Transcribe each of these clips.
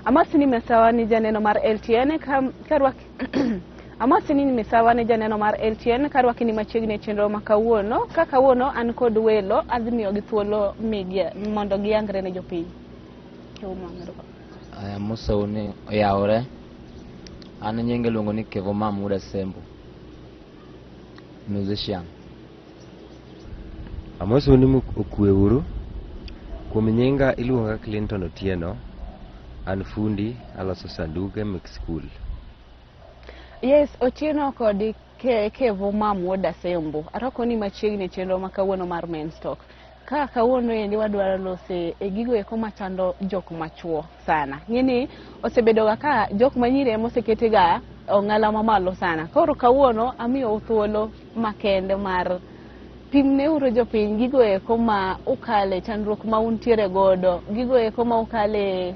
Amosi ni misawa ni janeno mar LTN ka karwak Amosi ni misawa ni janeno mar LTN karwaki ni machiegni e chenro ma kawuono. Ka kawuono an kod welo adhi miyogi thuolo migi mondo giyangre ne jopiny. Aya mosou ni oyawore. An nyinga iluongo ni Kevo Mahmoud Asembo. Musician. Amosou ni okwe uru. Kuom nyinga iluonga Clinton Otieno. An fundi aloso sanduge mek skul. Yes, Otieno kod Kevo Mahmoud Asembo. Arwako ni machiegni e chenro ma kawuono mar Men's Talk. Ka kawuono endi wadwaro lose e gigo eko machando jok machuo sana. Ng'eni osebedo ga ka jok manyiri ema osekete ga ong'ala mamalo sana. Koro kawuono amiyou thuolo makende mar pimneuru jopiny gigo eko ma ukale, chandruok ma untiere godo, gigo eko ma ukale.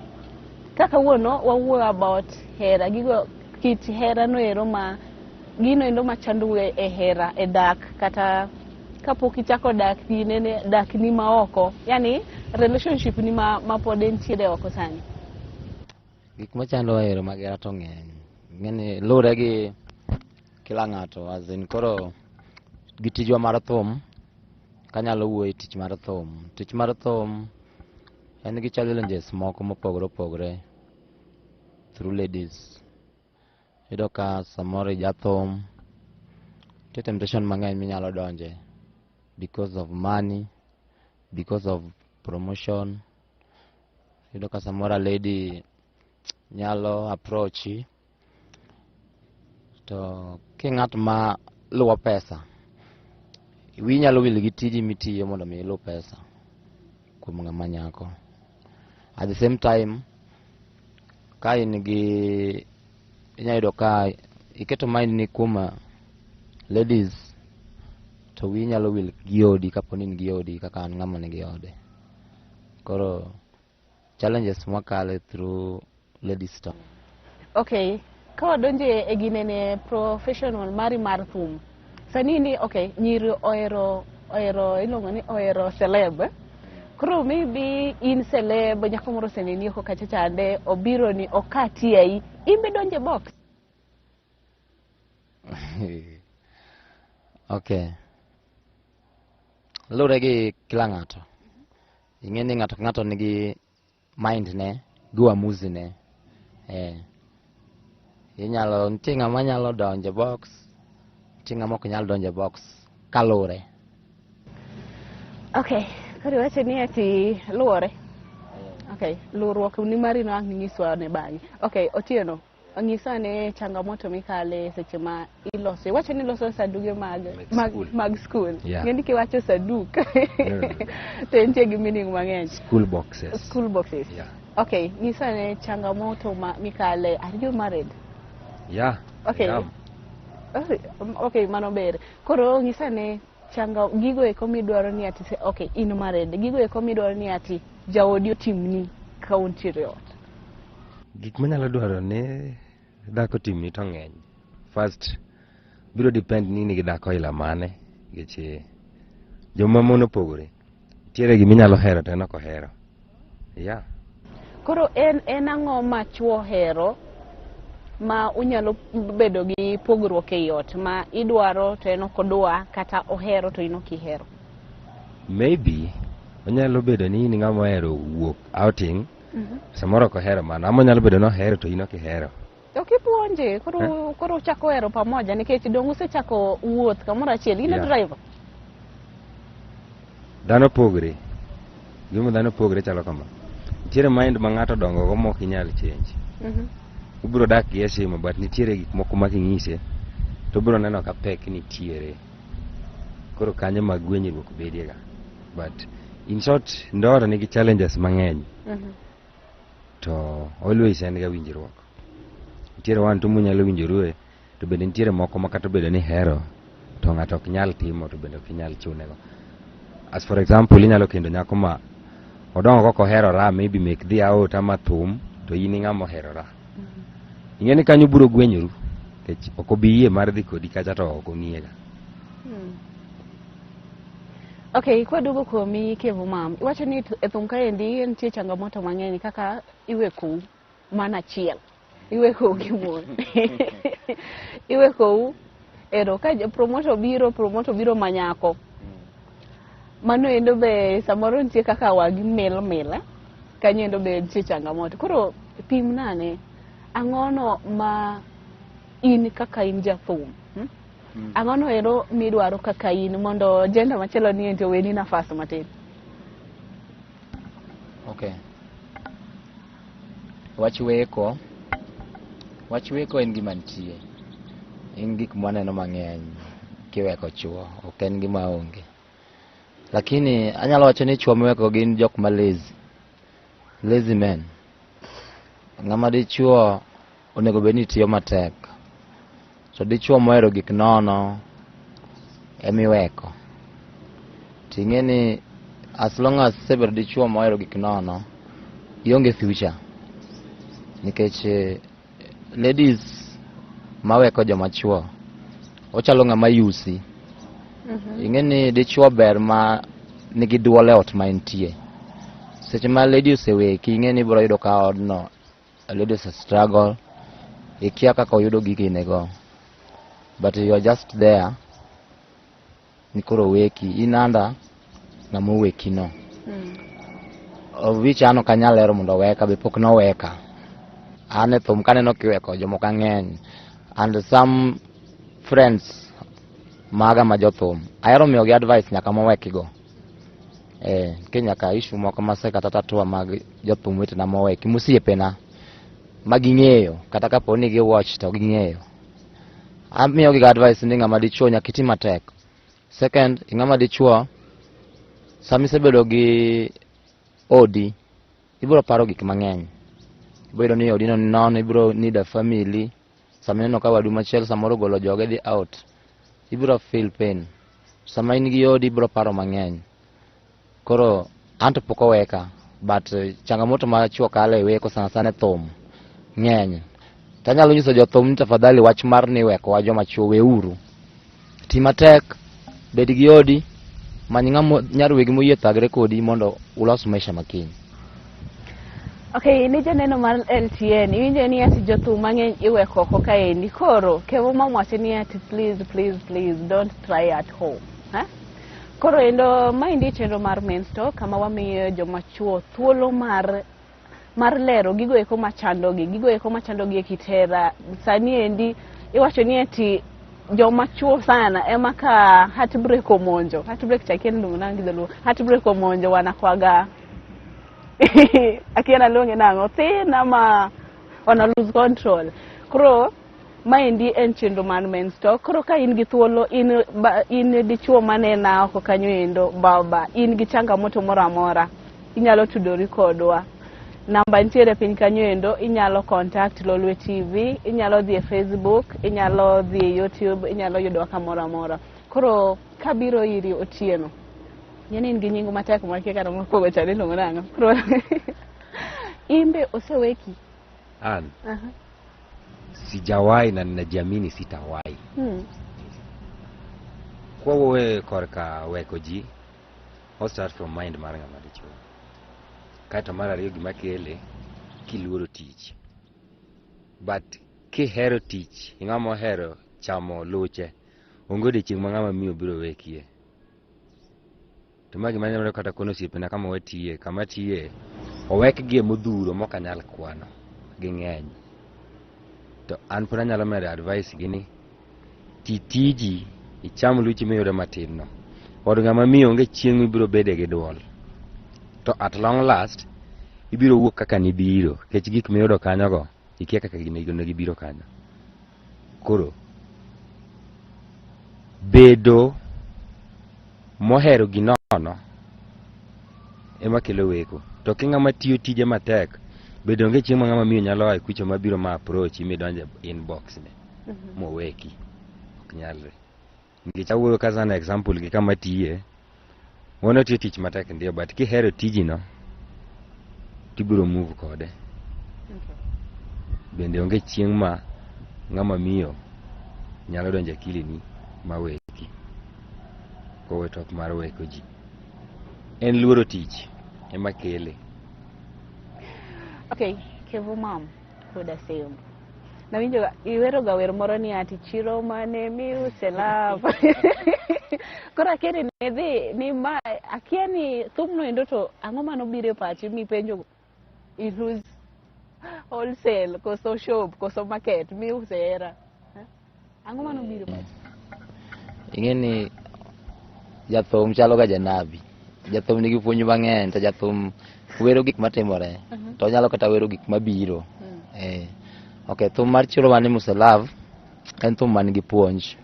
Ka kawuono wawuoyo about hera, gigo kit hera no ero ma gino endo machandou e hera e dak kata kapok ichako dak inene dak ni ma oko, yani relationship ni ma pod entiere oko sani. Gik machandowa e yore mag hera to ng'eny. Ng'eni luwore gi kila ng'ato as in koro gi tijwa mar thum kanyalo wuoyo e tich mar thum. Tich mar thum en gi challenges moko mopogore opogore through ladies. Iyudo ka samoro ijathum, nitie temptation mang'eny minyalo donje because of money, because of promotion. Iyudo ka samoro a lady nyalo approach to king'at ma luwo pesa, wiyi nyalo wil gi tiji mitiyo mondo mi iluw pesa kuom ng'ama nyako. At the same time, ka in gi inya yudo ka iketo mind ni kuom ladies to wiyi nyalo wil gi odi kapo ni in gi odi kaka an ng'ama nigi ode. Koro challenges mwakale through ladies to. Okay, ka wadonje e ginene professional mari mar thum. Sani ni okay, nyiri ohero iluongo ni ohero celeb. Koro maybe in celeb, nyako moro oseneni oko kacha chande, obiro ni okati ai, in be donje box. Okay. Luwore gi kila ng'ato. Ing'e ni ng'ato ka ng'ato nigi mind ne gi uamuzi ne. Inyalo nitie ng'ama nyalo donjo e box, nitie ng'ama ok nyal donjo e box kaluwore. Okay, koro iwacho ni ati luwore. Okay, luwruok ni mari no ang' nyiswa ne bang'e. Okay, Otieno, nyisa ane changamoto mikale seche ma iloso. Iwacho ni iloso sanduge mag Mag school. Mag school. Yeah. Ng'eni kiwacho sanduk No. to entie gi meaning mang'eny. School boxes. School boxes. Yeah. Okay, nyisa ane changamoto ma mikale. Are you married? Yeah. Okay. I am. Okay, mano ber. Koro nyisa ane changa gigo eko midwaro ni ati okay, in married. Gigo eko midwaro ni ati jaodi otimni ka untiere e ot. Gik manyalo dwaro ni dhako timni to ng'eny. First, biro depend ni in gi dhako aila mane, nikech joma mon opogore. Nitiere giminyalo hero to en ok ohero. Yeah. Koro en ang'o ma chuo hero ma unyalo bedo gi pogruok ei ot ma idwaro to en ok odwa kata ohero to in ok ihero? Maybe onyalo bedo ni in ng'ama ohero wuok outing, samoro ok ohero mano, ama onyalo bedo ni ohero to in ok ihero. Ok ipuonje, koro koro uchako hero pamoja nikech dong usechako wuoth kamoro achiel. In e driver. Dhano pogre. Gima dhano pogre chalo kama. Nitiere mind ma ng'ato odongo go mok inyal change. Ubiro dak gi heshima but nitiere gik moko ma king'ise to obiro neno ka pek nitiere. Koro kanyo ma gwenyruok bedie ga. But in short, ndoa nigi challenges mang'eny. To always en ga winjruok. Nitiere one to munyalo winjorue to bende nitiere moko ma kata obedo ni ihero to ng'ato ok nyal timo to bende ok inyal chune go. As for example, inyalo kendo nyako ma odongo kok ohero raha, maybe mek dhi out ama thum to in ing'ama ohero raha. Ing'e ni kanyo ubiro gwenyoru nikech ok obi yie mar dhi kodi kacha to ok ong'iye ga. Okay, kwaduogo kuomi Kevo Mam, iwacho ni e thum kaendi nitie changamoto mang'eny kaka iwe kou Mana achiel. Iwekou gi mon. Iwekou. Ero ka promoter obiro, promoter obiro manyako. Mano endo be samoro nitie kaka wagi mil mil, eh? Kanyo endo be nitie changamoto. Koro pim nane, ang'ono ma in kaka in jathum, Ang'ono ero midwaro kaka in mondo gender machielo ni enti oweni nafas matin? Okay. Wach weko, wach weko en gima nitie. En gik mwaneno mang'eny kiweko chuo, ok en gima onge. Lakini anyalo wacho ni chuo miweko gin jok ma lazy. Lazy men. Ng'ama dichuo onego bed ni tiyo matek. To dichuo mohero gik nono emiweko. Ting'e ni as long as isebedo dichuo mohero gik nono, ionge future. Nikech ladies maweko joma chuo, ochalo ng'ama yusi. Ing'e ni dichuo ber ma nigi duol e ot ma entie. Seche ma lady oseweki, ing'e ni ibiro yudo ka odno lady ose struggle, ikia kaka oyudo gigene go. But you are just there, ni koro oweki, in under ng'ama oweki no. Of which an ok anyal hero mondo oweka, be pok noweka. An e thum kaneno kiweko jomoko ang'eny. And some friends maga ma jothum, ahero miyogi advice nyaka mowekigo. Nitie nyaka issue moko masekata tatua mag jothum wetena moweki, mosiepena ma ging'eyo, kata kapo ni gi watch to ging'eyo. Amiyogi ga advice ni ng'ama dichuo nyaka iti matek. Second, ng'ama dichuo, sama isebedo gi odi, ibiro paro gik mang'eny. Ibiro yudo ni odi no ni nono, ibiro need a family. Sama ineno ka wadu machielo samoro ogolo joge dhi out, ibiro feel pain. Sama in gi odi ibiro paro mang'eny. Koro an to pok oweka, but changamoto ma chuo kale e weko sana sana e thum ng'eny. To anyalo nyiso jothum ni tafadhali wach mar ni wekowa joma chuo weuru. Ti matek, bed gi odi, many ng'ama nyar wegi moyie thagre kodi mondo ulos maisha makiny. Okay, ni janeno mar LTN, iwinjo ni ati jothum mang'eny iweko oko kaendi. Koro, Kevo Mama wacho ni ati please, please, please, don't try at home. Ha? Koro endo maendi chenro mar Men's Talk kama wamiyo joma chuo thuolo mar lero gigo eko machandogi, gigo eko machandogi e kit hera. Sani endi iwacho ni ati joma chuo sana ema ka heartbreak omonjo, heartbreak cha kia ni iluongo nang'o gi dholuo, heartbreak omonjo wanakwaga akia naluonge nang'o, thin ama wana lose control. Koro maendi en chenro mar Men's Talk. Koro ka in gi thuolo, in dichuo manena oko kanyo endo, baba, in gi changamoto moro amora, inyalo tudori kodwa. Namba nitiere piny kanyo endo, inyalo contact Lolwe TV, inyalo dhi e Facebook, inyalo dhi e YouTube, inyalo yudowa kamoro amora. Koro kabiro iri Otieno, ing'e ni in gi nying matek ma kia kata mokwongo cha iluongo nang'o. Koro in be oseweki? An sijawahi na ninajiamini sitawahi. Kwa wuoyo korka weko ji, o start from mind mar ng'ama dichuo. Kaeto mar ariyo gima kele, kiluoro tich. But kihero tich, ing'ama ohero chamo luche, onge odiochieng' ma ng'ama miyo biro wekie. To ma gima anyalo kata kono osiepena kama watiye, kama atiye, owekgie modhuro mok anyal kwano, ging'eny. To an pod anyalo medo advice gi ni, ti tiji, icham luchi miyudo matin no. Od ng'ama miyo onge chieng' mibiro bede gi duol. To at long last, ibiro wuok kaka nibiro, nikech gik miyudo kanyogo, ikia kaka ne gibiro kanyo. Koro, bedo mohero ginono ema kelo weko. To ki ng'ama tiyo tije matek, bende onge chieng' ma ng'ama miyo nyalo ae kucho mabiro ma approach midonje inbox ne moweki. Ok nyalre. Nikech awuoyo kaka an example gi kama atiye, wan watiyo tich matek ndio, but kihero tiji no, tibiro move kode. Bende onge chieng' ma ng'ama miyo nyalo donjo e akili ni ma weki. Kowe tok mar weko ji. En luoro tich ema kele. Okay, Kevo Mam. Wuod Asembo. Nawinjo iwero ga wer moro ni ati chiro mane miuse love. Koro akia ni nidhi ni ma akia ni thumno endo to ang'o manobiro e pachi mipenjo in whose wholesale koso shop koso market miuse hera. Ang'o manobiro e pachi? Ing'e ni jathum chalo ga janabi. Jathum nigi puonj mang'eny to jathum wero gik matimore. To onyalo kata wero gik mabiro. Okay, thum mar chiro mane miuse love en thum man gi puonj.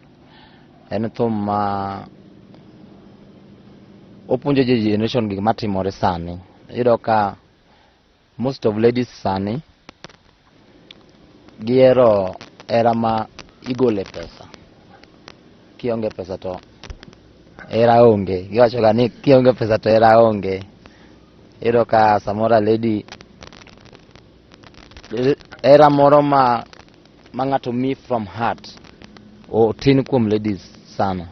En thum ma opuonjo ji generation gik matimore sani. Iyudo ka most of ladies sani gihero hera ma igole pesa. Kionge pesa to hera onge. Giwacho ga ni kionge pesa to hera onge. Iyudo ka samoro a lady hera moro ma ng'ato mi from heart otin kuom ladies sana.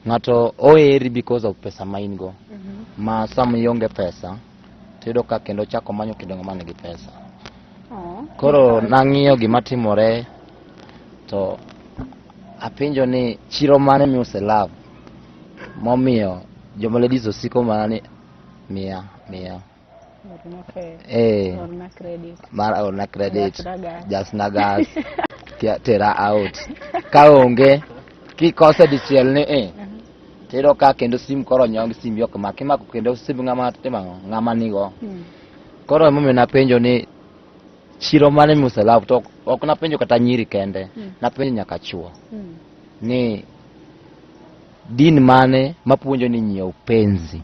Ng'ato oheri because of pesa ma in go. Ma sama ionge pesa tiyudo ka kendo chako manyo kendo ng'ama nigi pesa. Koro nang'iyo gima timore to apenjo ni chiro mane miuse love momiyo joma ladies osiko mana ni miya miya. Orna credit. Mar orna credit. Jasna gas. Tera out. Ka onge kikose dichiel ni tiyudo ka kendo sim koro onyong sim ok mak imako kendo sim ng'ama timo ang'o ng'ama nigo. Koro emomiyo napenjo ni chiro mane miuse love to ok napenjo kata nyiri kende, napenjo nyaka chuo ni din mane mapuonjo ni nyiew penzi,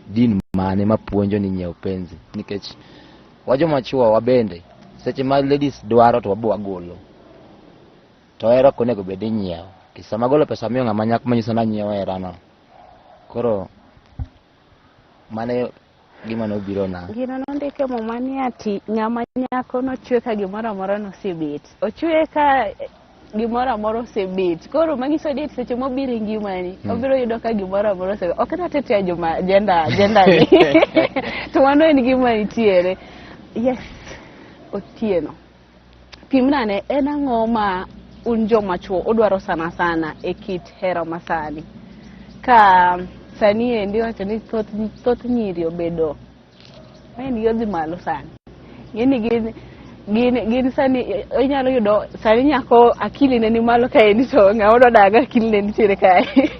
din mane mapuonjo ni nyiew penzi, nikech wajoma chuo wabende seche ma ladies dwaro to wabo wagolo to hera ok onego bed ni nyiewo. Sama agolo pesa miyo ng'ama nyako manyiso ni anyiewo hera no. Koro mano gima nobiro na. Gino nondike Muma ni ati ng'ama nyako nochwe ka gimoro amora nosebet. Ochwe ka gimoro amora osebet. Koro manyiso ni seche mobiro e ngimani, obiro yudo ka gimoro amora osebet. Ok natetea joma gender ni. To mano en gima nitiere. Yes, Otieno. Pimna ne en ang'o ma un joma chuo udwaro sana sana e kit hera masani? Ka sani endi wacho ni thoth nyiri obedo en odhi malo sani. Ng'eni gin sani inyalo yudo sani nyako akili ne ni malo kaendi to ng'ama odwa dago akili ne nitiere kae.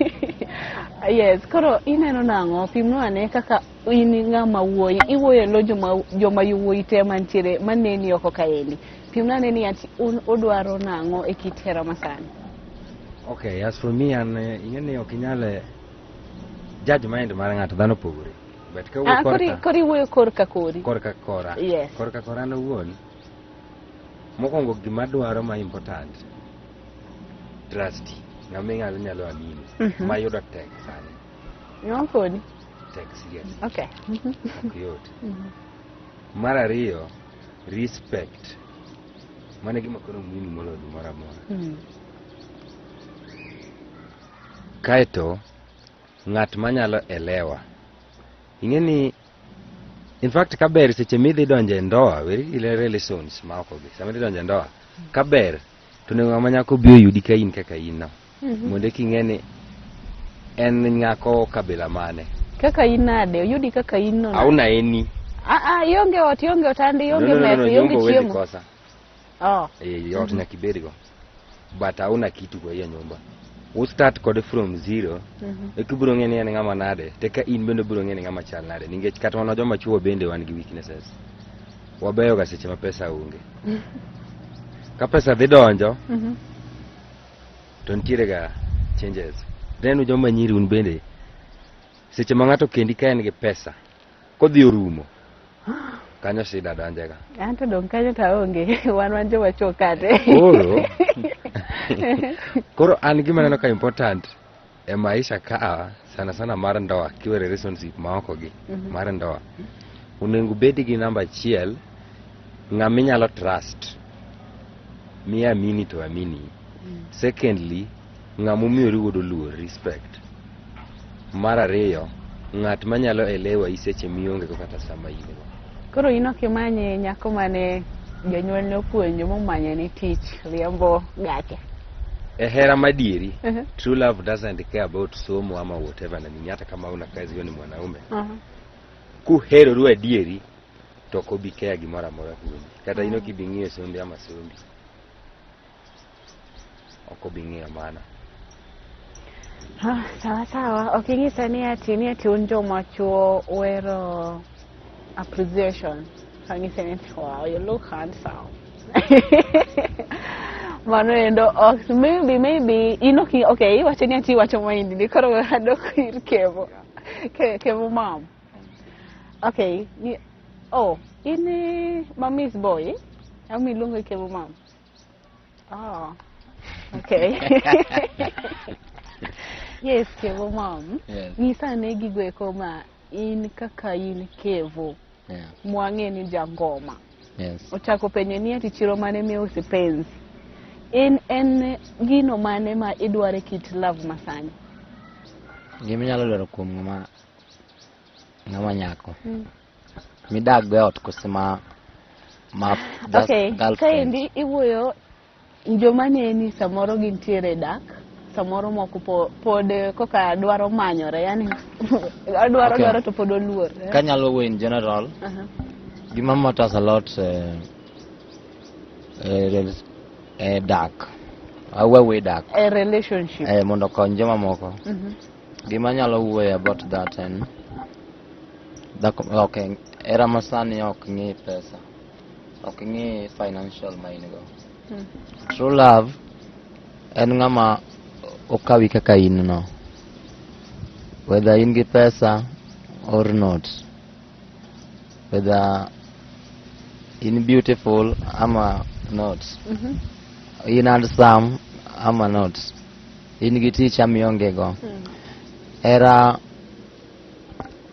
Yes, koro ineno nang'o? Pimnwa ane kaka in ng'ama wuoyi, iwuoyo e lo joma yowuoyi te mantiere maneni oko kaendi. Pimna ane ni ati un udwaro nang'o e kit hera masani? Okay, as for me an ing'e ni ok inyal judge mind mar ng'ato, dhano opogore. But ka wuok korka Koro iwuoyo korka kori. Korka kora. Yes. Korka kora an owuon, mokwongo gima dwaro ma important, trust. Ng'ama inyalo nyalo amini. Ma yudo tek sani. Ng'ama koni? Tek serious. Okay. Ok yot. Mar ariyo, respect. Mano e gima koro muhimu moloyo gimoro amora. Kaeto, ng'at manyalo elewa. Ing'e ni, in fact kaber seche midhi donjo e ndoa, weri gi relations ma oko gi, sama idhi donjo e ndoa, kaber to onego ng'ama nyako obi oyudi ka in kaka in no. Mondo eka ing'e ni en nyako kabila mane. Kaka in nade? Oyudi kaka in no nade? Auna eni. Ionge ot, ionge otanda, ionge No, no, no, mesa, no, ionge nyombo huwezi chiemo. kosa. Ot nyaka ibedgo. But hauna kitu kwa hiyo nyumba. U start kode from zero. Eka ibiro ng'e ni en ng'ama nade, to eka in bende ibiro ng'e ni ng'ama chal nade. Nikech kata wan joma chuo bende wan gi weaknesses. Wabeyo ga seche ma pesa onge. Ka pesa dhi donjo, to nitiere ga changes. Then joma nyiri un bende, seche ma ng'ato kendi ka en gi pesa, kodhi orumo, kanyo shida donjega. Anto dong' kanyo to aonge, wan joma chuo kate. Koro an gima aneno ka important e maisha ka sana sana mar ndoa, kiwe relationship ma oko gi, mar ndoa. Onego bed gi namba achiel, ng'ama inyalo trust. Mi amini to amini. Secondly, ng'ama umiyori godo luor, respect. Mar ariyo, ng'at manyalo elewa i seche mionge go kata sama in go. Koro in ok imany nyako mane Jonyuol ne opuonjo momanye ni tich riembo gache. E hera madieri, Mhm. true love doesn't care about somo ama whatever na nini, hata kama una kazi wewe ni mwanaume. Kuheroru adieri to ok obi care gimoro amora kuomi. Kata in ok ibi ng'iyo sombi ama sombi. Ok obi ng'iyo mano. Ah, sawa sawa. Ok inyisa ni ati un joma chuo uhero appreciation. Ang'ise ni wow, you look handsome. Mano endo ok maybe in ok okay iwacho ni ati iwacho mahindi ni koro adok ir Kevo. Kevo mam. Okay, ni oh, in mommy's boy? Ama iluongo Kevo mam? Oh. Okay. Yes, Kevo mam. Yes. Nyisa ane gigo eko ma in kaka in Kevo mwang'e ni jangoma. Ochako penjo ni ati chiro mane miuse penzi. En gino mane ma idwaro e kit love masani? Gima inyalo dwaro kuom ng'ama nyako midak go e ot kose ma just Okay, girlfriend? Kaendi iwuoyo joma neni samoro gintiere dak, samoro moko pod koka dwaro manyore, yani adwaro dwaro to pod oluor. Eh? Kanyalo wuoyo in general, gima matters a lot dak awewe dak E relationship. Mondo okony jomamoko. Gima anyalo wuoyo about that en dhako, okay, era masani ok ng'i pesa, ok ng'i financial ma in go. True love en ng'ama okawi kaka in no, whether in gi pesa or not, whether in beautiful ama not, in handsome ama not, in gi tich ama ionge go. Hera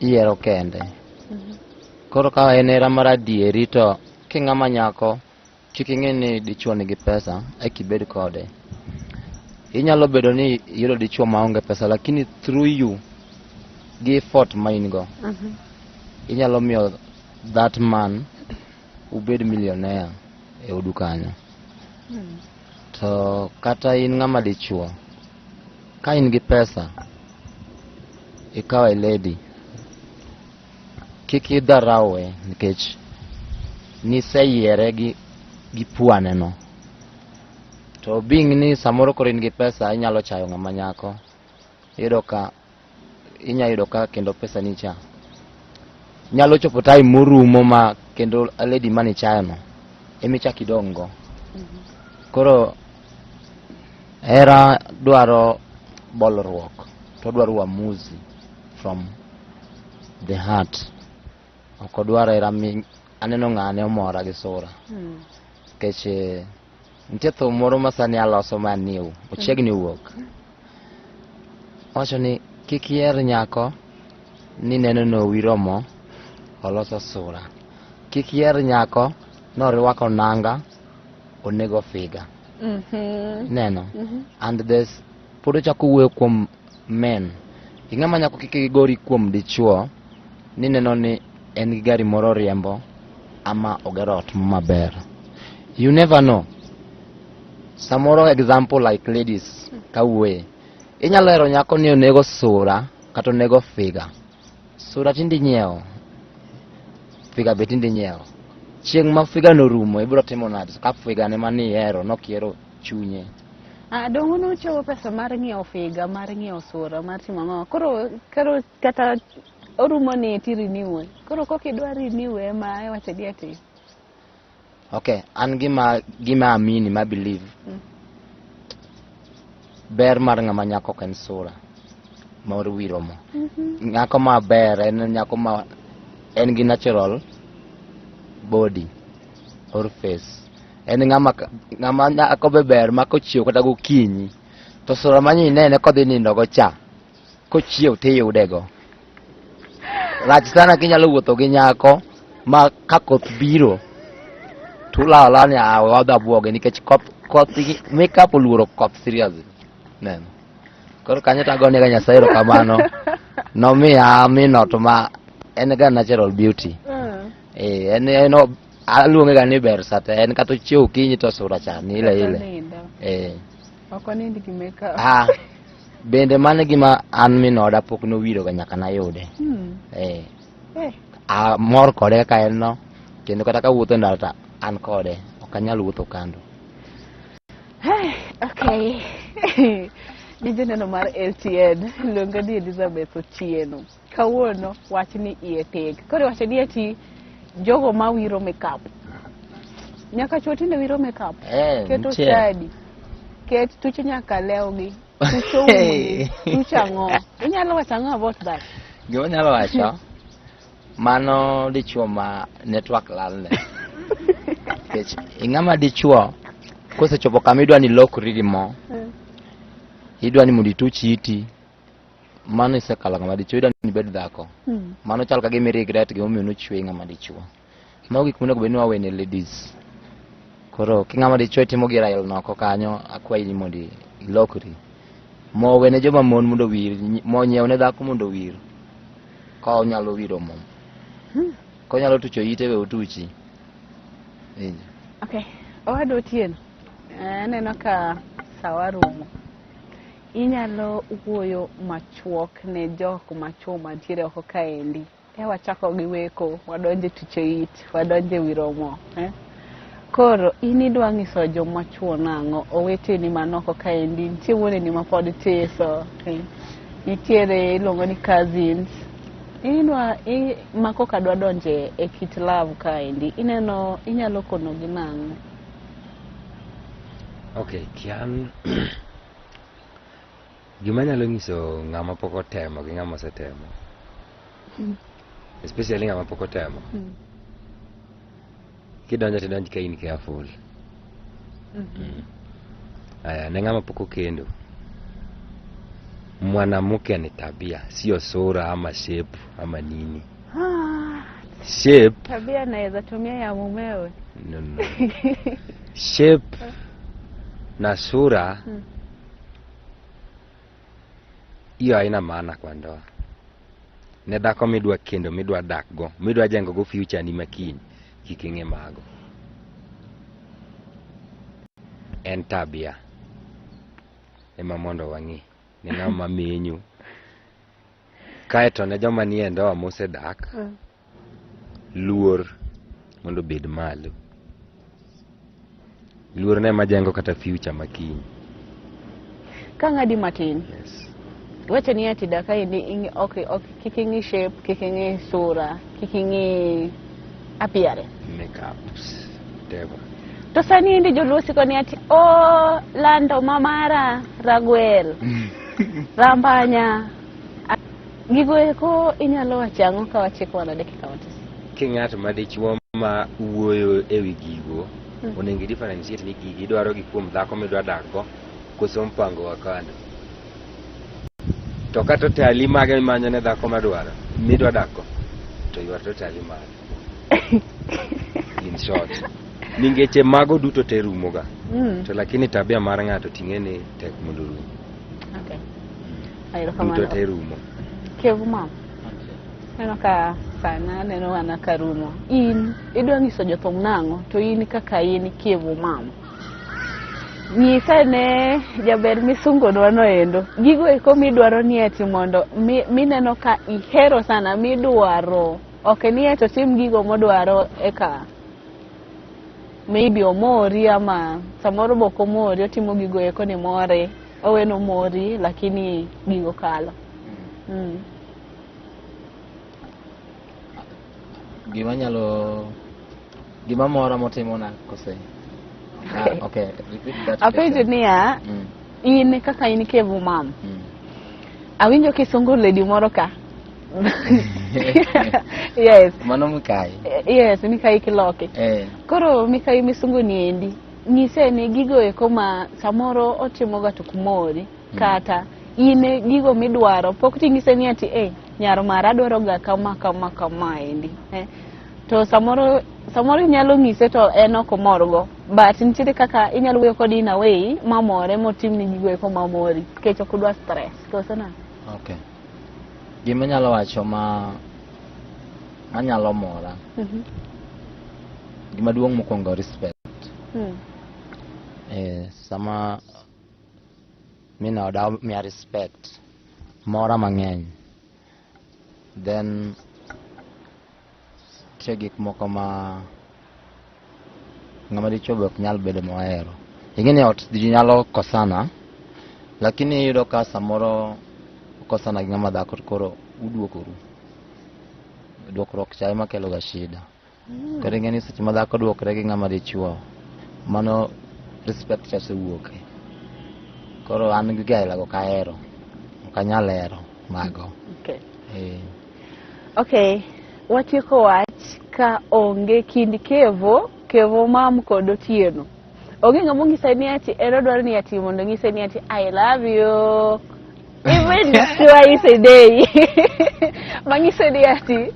iyiero kende. Koro ka en hera mar adieri to king'ama nyako kik ing'e ni dichuo nigi pesa eka ibed kode. Inyalo bedo ni iyudo dichuo maonge pesa, lakini through you gi effort ma in go inyalo miyo that man ubed millionaire e odu kanyo. To kata in ng'ama dichuo, ka in gi pesa ikawo a lady, kik idharawe nikech niseyiere gi pwane no. To being ni samoro koro in gi pesa inyalo chayo ng'ama nyako, iyudo ka inya yudo ka kendo pesa ni cha nyalo chopo time morumo ma kendo a lady manichayo no emichak idong' go. Koro hera dwaro bolruok to odwaro uamuzi from the heart. Ok odwar hera mi aneno ng'ane omora gi sura. Nikech nitie thum moro ma sani aloso ma new, ochiegni wuok. Owacho ni kik iher nyako ni neno nowiro mo oloso sura. Kik iher nyako norwako nanga onego figa. Neno. And there's pod ochako wuoyo kuom men. Ing'ama nyako kik igori kuom dichuo ni neno ni en gi gari moro riembo ama ogero ot maber. You never know. Samoro example like ladies kawuoye. Inyalo hero nyako ni onego sura kata onego figa. Sura tinde inyiewo. Figa be tinde inyiewo. Chieng' ma figa no rumo ibiro timo nade? Ka figa ne mane ihero nok ihero chunye. Ah, dong' nuchiwo pesa mar ng'iewo figa, mar ng'iewo sura, mar timo ang'o. Koro kata orumo ni ti renew. Koro kok idwa renew ema iwacho ni ati. Okay, an gima amini ma believe. Ber mar ng'ama nyako ok en sura mar wiro mo. Nyako maber en nyako ma en gi natural body or face. En ng'ama nyako be ber ma kochiew kata gokinyi to sura ma inene kodhi nindo go cha kochiew tiyude go. Rach sana kinyalo wuotho gi nyako ma ka koth biro tulawo alawa ni ah wadhi abuoge nikech koth makeup oluoro koth seriously. Neno. Koro kanyo to agone ga Nyasaye erokamano. Nomiya min ot ma en ga natural beauty. Eh, en Aluonge ga ni ber sate en kata ochiew okinyi to sura cha ni ile ile. Nindo. Eh. Ok onind gi makeup. Ah. Bende mano e gima an min oda pok nowiro ga nyaka nayude. Eh. Eh. Amor kode kaka en no kendo kata kawuotho e ndara to an kode ok anyal wuotho kando. Hey, okay. Ni joneno mar LTN luonga ni Elizabeth Otieno. Kawuono wach ni iye tek. Koro iwacho ni ati jogo ma wiro makeup. Nyaka chuo tinde wiro makeup. Eh, Keto nitie. shadi. Ket tucho nyaka lewgi. Tucho umgi. Tucho ang'o. Inyalo wacho ang'o about that? Gima anyalo wacho mano dichuo ma network lalne. Nikech ing'ama dichuo kosechopo kama idwa ni ilokri gi mo, idwa ni mondo ituch iti, mano isekalo ng'ama dichuo, idwa ni ibed dhako. Mano chal ka gima i regret gimomiyo nochweyi ng'ama dichuo. Mago gik monego bed ni wawene ladies. Koro king'ama dichuo itimo gi rail oko kanyo, akwayi ni mondo ilokri. Mo wene joma mon mondo owir, mo nyiew ne dhako mondo owir. Ka onyalo wiro mo. Konyalo tucho ite we otuchi. Winjo. Okay. Owadwa Otieno, aneno ka sawa rumo. Inyalo wuoyo machuok ne jok machuo mantiere oko kaendi. E wachako gi weko, wadonje tucho it, wadonje wiro mo. Eh? Koro in idwa nyiso joma chuo nang'o oweteni man oko kaendi nitie wuoneni ma pod tiso eh? Nitiere iluongo ni cousins idwa ma koka dwa donje e kit love kaendi ineno inyalo konogi nang'o? Okay, kian gima anyalo nyiso ng'ama pok otemo gi ng'ama osetemo especially ng'ama pok otemo kidonjo tidonj ka in careful. Aya, ne ng'ama pok okendo, mwanamke ni tabia, sio sura ama shape ama nini. Ah, Shape tabia naweza tumia ya mumewe. No, no. Shape na sura hiyo haina maana kwa ndoa. Ne dhako midwa kendo, midwa dak go, midwa jengo go future ni makiny, kik ing'i mago. En tabia ema mondo wang'i ne ng'ama menyo. Kaeto ne joma nie ndoa mosedak, luor mondo obed malo. Luor ne ema jengo kata future makiny. Ka ng'adi matin. Yes. Wacho ni ati dak kaendi ok, kik ing'i shape, kik ing'i sura, kik ing'i appearance. Makeups, whatever. To sani endi joluo siko ni ati o lando mamara ragwel rambanya. Gigo eko inyalo wacho ang'o ka wachiko mana dakika matis? Ki ng'at ma dichuo ma wuoyo ewi gigo, onego i differentiate ni gigi idwaro gi kuom dhako midwa dak go koso mpango wa kando. To ka totally mage imanyo ne dhako madwaro midwa dak go, to you are totally mad. In short, ningeche mago duto te rumo ga. To lakini tabia mar ng'ato ting'e ni tek mondo orum. Okay. Duto Erokamano. te rumo. Kevu mam. Neno ka sana neno mana ka rumo. In idwa nyiso jothum nang'o to in kaka in Kevu mam. Nyisa ne jaber misungonwa no endo. Gigo eko midwaro ni eti mondo mineno ka ihero sana midwaro. Ok ni eti otim gigo modwaro eka maybe omori ama samoro be ok omori otimo gigo eko ni more oweno mori lakini gigo kalo. Gima nyalo gima mora motimona kose. Ah, okay, repeat that Apenjo question. niya, in kaka in Kevu mam. Awinjo kisungo lady moro ka. Yes. Mano Mikai. Yes, Mikai Kiloki. Eh. Koro Mikai misungo ni endi. Nyise ni gigo eko ma samoro otimoga to ok mori kata in gigo midwaro pok ting'ise ni ati eh nyar mara adwaro ga kama kama kama endi. Eh. To samoro samoro inyalo ng'ise to en ok omorgo but nitiere kaka inyalo wuoyo kode in a way mamore motimni gigo eko mamori nikech ok udwa stress koso nang'o? Okay. Gima anyalo wacho ma manyalo mora. Gima duong' mokwongo respect. Sama min oda miya respect mora mang'eny, then nitie gik moko ma ng'ama dichuo be ok nyal bedo mohero. Ing'e ni ot ji nyalo kosana, lakini iyudo ka samoro ukosana gi ng'ama dhako to koro uduokoru. Duokruok cha ema kelo ga shida. Koro ing'e ni seche ma dhako duokre gi ng'ama dichuo, mano respect cha osewuoke. Koro an gi aila go ok ahero. Ok anyal hero mago. Okay. Eh. Okay, watieko wach ka onge kind Kevo, Kevo mam kod Otieno. Onge ng'ama onyise ni ati en odwaro ni ati mondo onyise ni ati I love you. Even twice a day. Mang'iso ni ati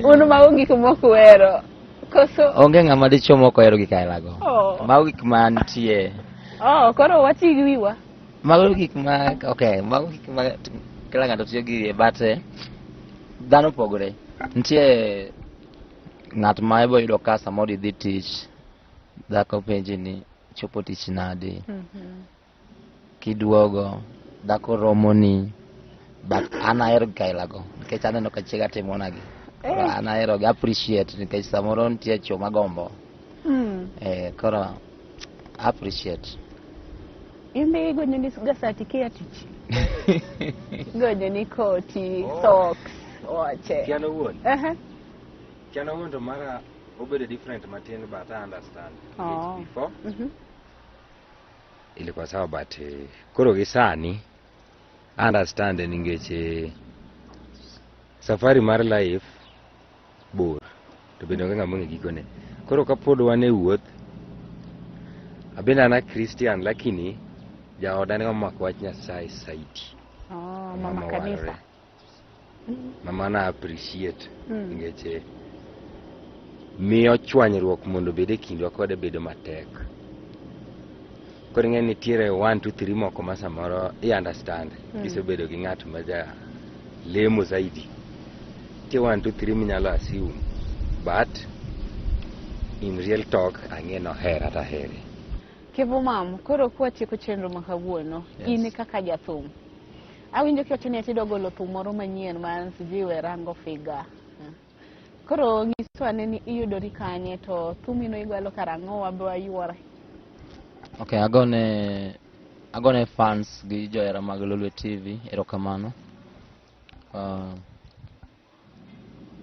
un mago gik mok uhero. Koso Onge ng'ama dichuo mok ohero gik aila go. Oh. Mago gik mantie. Oh, koro wati gi wiwa. Mago gik ma okay, mago gik ma kila ng'ato tiyo gi wiye but dhano opogore. Nitie ng'at ma ibo yudo ka samoro idhi tich, dhako penji ni chopo tich nadi, kiduogo dhako romoni, but an ahero gik aila go nikech aneno ka chiega timonagi. Koro an ahero gi appreciate nikech samoro nitie chuo magombo. Koro appreciate. In be igonyo ni ga sati kia tich. Igonyo ni koti, socks, wache. Kian owuon. Aha. Kian owuon to mara obedo different matin, but I understand. Nikech before ilikuwa sawa, but koro gi sani understand nikech safari mar life bor to bende onge ng'ama ong'e gikone. Koro kapod wan e wuoth, abende an a Christian, lakini jaoda ne omako wach Nyasaye saidi. Oh, mama Mama kanisa. warore. Mama na appreciate nikech miyo chwanyruok mondo obed e kindwa kode bedo matek. Koro ing'e ni nitiere 1 2 3 moko ma samoro i understand kisebedo gi ng'at ma ja lemo zaidi. Nitie 1 2 3 minyalo assume, but in real talk ang'e nohera to ahere. Kevo mam, koro kwatieko chenro ma kawuono, in kaka jathum. Awinjo kiwacho ni ati golo thum moro manyien ma sijui we rango figa. Koro nyiswa ane ni iyudori kanye to thumino igolo karang'o wabe wayuore. Okay, agone fans gi johera mag Lolwe TV erokamano.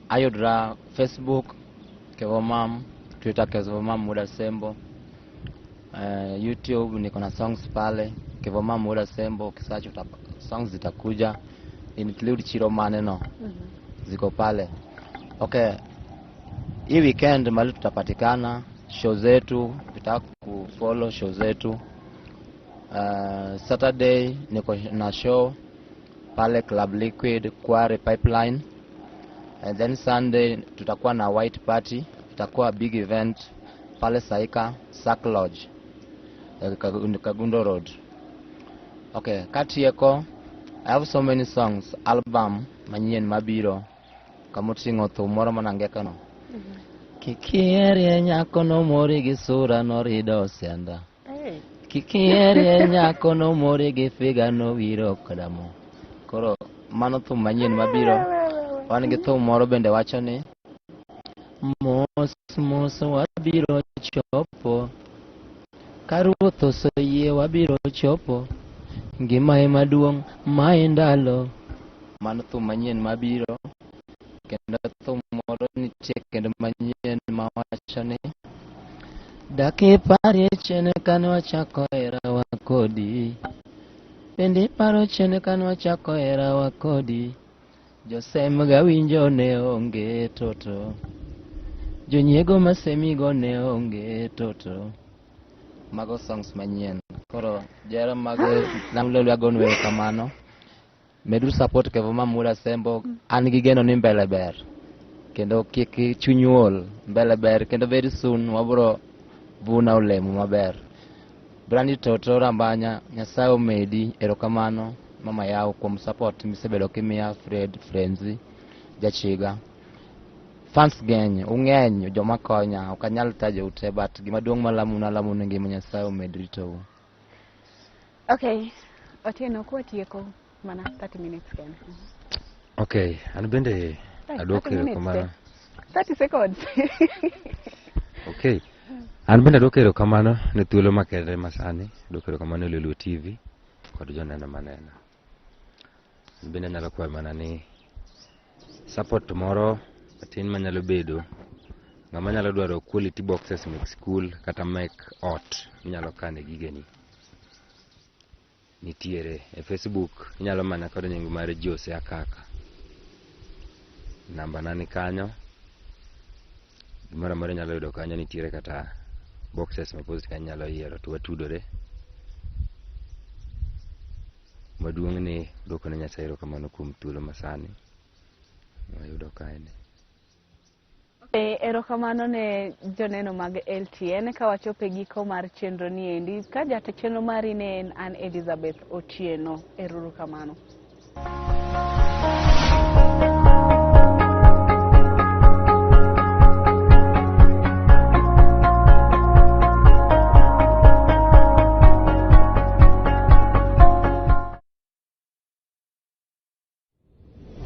Ayudra Facebook Kevo Mam, Twitter Kevo Mam Muda Sembo. YouTube niko na songs pale Kevo Mam Muda Sembo, ukisearch songs zitakuja, include Chiro Maneno ziko pale. Okay, hii weekend mali tutapatikana show zetu, ukitaka kufollow show zetu. Saturday niko na show pale Club Liquid Kware Pipeline, and then Sunday tutakuwa na white party, itakuwa big event pale Saika Sack Lodge, Kagundo Road. Okay, katieko, I have so many songs, album manyien mabiro kamoting'o thum moro manangeka no. Kikierie nyako nomori gi sura norido sianda. Hey. Kikierie nyako nomori gi figa nowiro koda mo. Koro mano thum manyien mabiro. Wan gi thum moro bende wacho ni mos mos wabiro chopo, ka ruoth oseyie wabiro chopo, ngima ema duong' mae ndalo. Mano thum manyien mabiro. Kendo thum moro nitie kendo manyien mawacho ni dak iparie chien kane wachako herawa kodi, bende iparo chien kane wachako herawa kodi, josem ga winjo ne onge toto, jonyiego masemigo ne onge toto. Mago songs manyien. Koro johera mag Nam Lolwe agonu erokamano. Meduru support Kevo Mamura Sembo. An gi geno ni mbele ber. Kendo kik chunyu ol, mbele ber kendo very soon wabro vuna olemo maber. Brandy Toto Rambanya, Nyasaye omedi erokamano mama yaw kuom support misebedo kimiya Fred Frenzy Jachiga. Fans ng'eny, ung'eny joma konya, ok anyal tajou te but gima duong' malamonu alamonu ni ngima Nyasaye omed ritou. Okay, Otieno kwatieko mana 30 minutes kende. Okay, an bende Ai, aduoko 30 minutes erokamano. te. 30 seconds. Okay. An bende aduoko erokamano ne thuolo makende masani, aduoko erokamano ne Lolwe TV kod joneno maneno. An bende anyalo kwayo mana ni support moro matin manyalo bedo, ng'ama nyalo dwaro quality boxes mek school kata mek ot minyalo kane gigeni. Nitiere e Facebook inyalo manya kod nying mar Jose Akaka. Namba na ni kanyo. Gimoro amora inyalo yudo kanyo nitiere kata boxes ma post kanyo inyalo yiero to watudore. Maduong' ni duoko ne Nyasaye erokamano kuom thuolo masani wayudo kae ni. Erokamano ne joneno mag LTN ka wachopo e giko mar chenro ni endi. Ka jata chenro mari ne en an Elizabeth Otieno. Ero uru kamano.